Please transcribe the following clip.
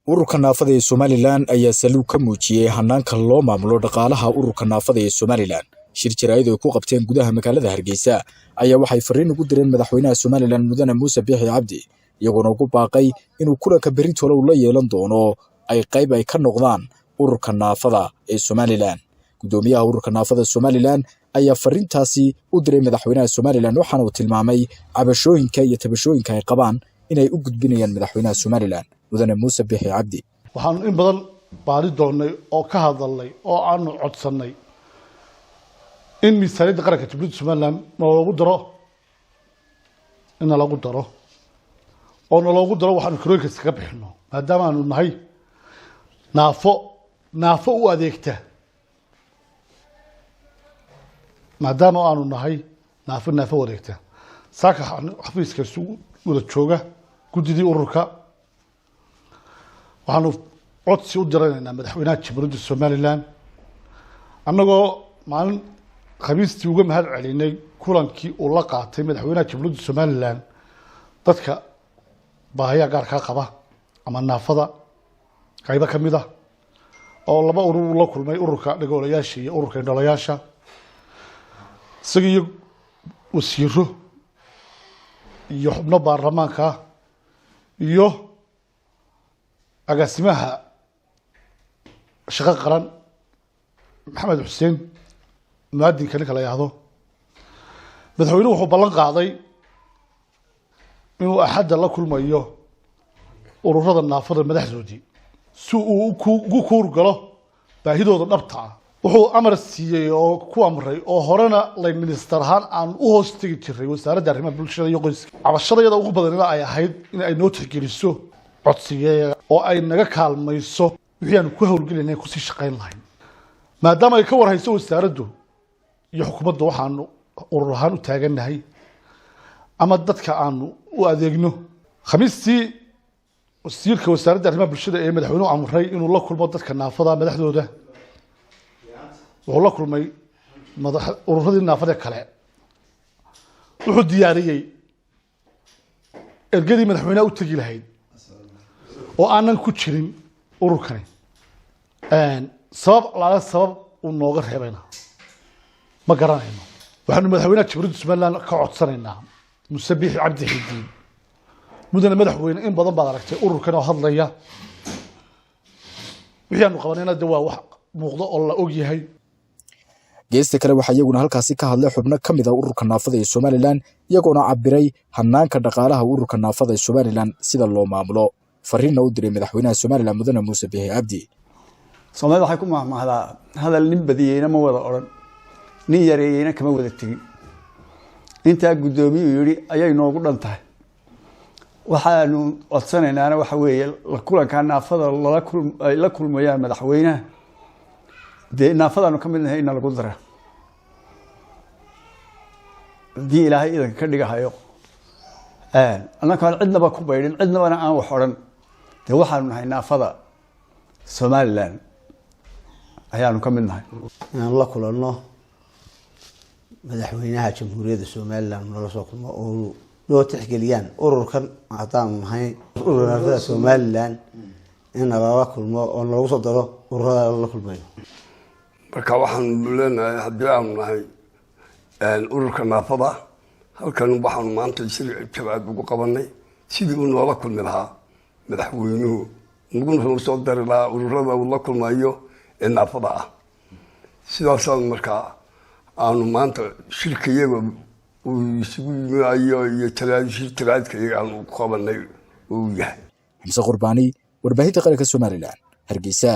Ururka naafada ee Somalilan ayaa saluug ka muujiyey hanaanka loo maamulo dhaqaalaha ururka naafada ee Somalilan. Shir jaraa'id ay ku qabteen gudaha magaalada Hargeysa ayaa waxay fariin ugu direen madaxweynaha Somalilan, Mudane Muuse Biixi Cabdi, iyagoona ugu baaqay inuu kulanka berritole uu la yeelan doono ay qayb ay ka noqdaan ururka naafada ee Somalilan. Gudoomiyaha ururka naafada Somalilan ayaa fariintaasi u diray madaxweynaha Somalilan, waxaana uu tilmaamay cabashooyinka iyo tabashooyinka ay qabaan inay u gudbinayaan madaxweynaha Somalilan, Mudane Muuse Biixi Cabdi. Waxaanu in badan baadi doonnay oo ka hadalnay oo aanu codsannay in miisaaniyadda qaranka Jamhuuriyadda Somaliland naloogu daro, in nalagu daro oo naloogu daro waxaanu kirooyinka iskaga bixino, maadaama aanu nahay naafo, naafo u adeegta, maadaama aanu nahay naafo, naafo u adeegta. Saaka xafiiska isugu wada jooga guddidii ururka, waxaanu codsi u diranaynaa madaxweynaha Jamhuuriyadda Somaliland, annagoo maalin Khamiistii uga mahad celinay kulankii uu la qaatay madaxweynaha Jamhuuriyadda Somaliland dadka baahayaa gaarkaa qaba ama naafada qaybo ka mid ah, oo laba urur uu la kulmay, ururka dhagoolayaasha iyo ururka indholayaasha, isaga iyo wasiiro iyo xubno baarlamaanka iyo agaasimaha shaqo qaran Maxamed Xuseen muwaadinka ninka la yidhaahdo. Madaxweynuhu wuxuu ballan qaaday inuu Axadda la kulmayo ururada naafada madaxdoodii si uu ugu kuur galo baahidooda dhabta ah. Wuxuu amar siiyey oo ku amray, oo horena lay minister ahaan aan u hoos tegi jiray wasaaradda arrimaha bulshada iyo qoyska, cabashadayada ugu badanina ay ahayd in ay noo tixgeliso codsigeega oo ay naga kaalmayso wixii aanu ku howlgelinay, kusii shaqayn lahayn, maadaama ay ka warhayso wasaaraddu iyo xukuumadda waxaanu urur ahaan u taagannahay ama dadka aanu u adeegno. Khamiistii wasiirka wasaaradda arrimaha bulshada ee madaxweynuhu amray inuu la kulmo dadka naafada madaxdooda, wuxuu la kulmay madax ururadii naafada kale. Wuxuu diyaariyey ergadii madaxweynaha u tegi lahayd oo aanan ku jirin ururkani. Sabab laala sabab uu nooga reebayna ma garanayno. Waxaanu madaxweynaha Jamhuuriyadda Somaliland ka codsanaynaa, Muuse Biixi Cabdi Xidiin, mudane madaxweyne, in badan baad aragtay ururkan oo hadlaya. Wixii aanu qabanayna de waa wax muuqdo oo la og yahay. Geesta kale, waxaa iyaguna halkaasi ka hadlay xubno ka mid ah ururka naafada ee Somalilan, iyagoona cabiray hanaanka dhaqaalaha ururka naafada ee Somalilan sida loo maamulo, fariinna u diray madaxweynaha Somalilan, Mudane Muuse Biixi Cabdi. Soomaalida waxay ku mahmahdaa, hadal nin badiyeyna ma wada odhan, nin yareeyeyna kama wada tegin. Intaa guddoomiyuu yidhi ayay noogu dhan tahay. Waxaanu codsanaynaana waxa weeye la kulankaa naafada lala kul ay la kulmayaan madaxweynaha, dee naafadaanu ka mid nahay ina lagu dara haddii Ilaahay idanka ka dhigahayo. Annakaan cidnaba ku baydhin, cidnabana aan wax odhan, dee waxaanu nahay naafada Somaliland ayaanu ka mid nahay. Inaan la kulanno madaxweynaha Jamhuuriyadda Somaliland, nala soo kulmo oo noo tixgeliyaan ururkan haddaanu nahay ururka naafada Somaliland, in nalala kulmo oo nalagu soo daro ururada lala kulmayo. Marka waxaanu leenahay, haddii aanu nahay ururka naafada, halkan waxaanu maanta shir jawaab ugu qabanay sidii uu noola kulmi lahaa madaxweynuhu, naguna soo dari lahaa ururada uu la kulmayo ee naafada ah. Sidaasaan markaa aanu maanta shirka iyaga uu isugu yimayo iyo shir jaraa'idka iyaga aanu ku qabanay uu yahay. Xamse Qurbaani, warbaahinta qaranka Somalilan, Hargeysa.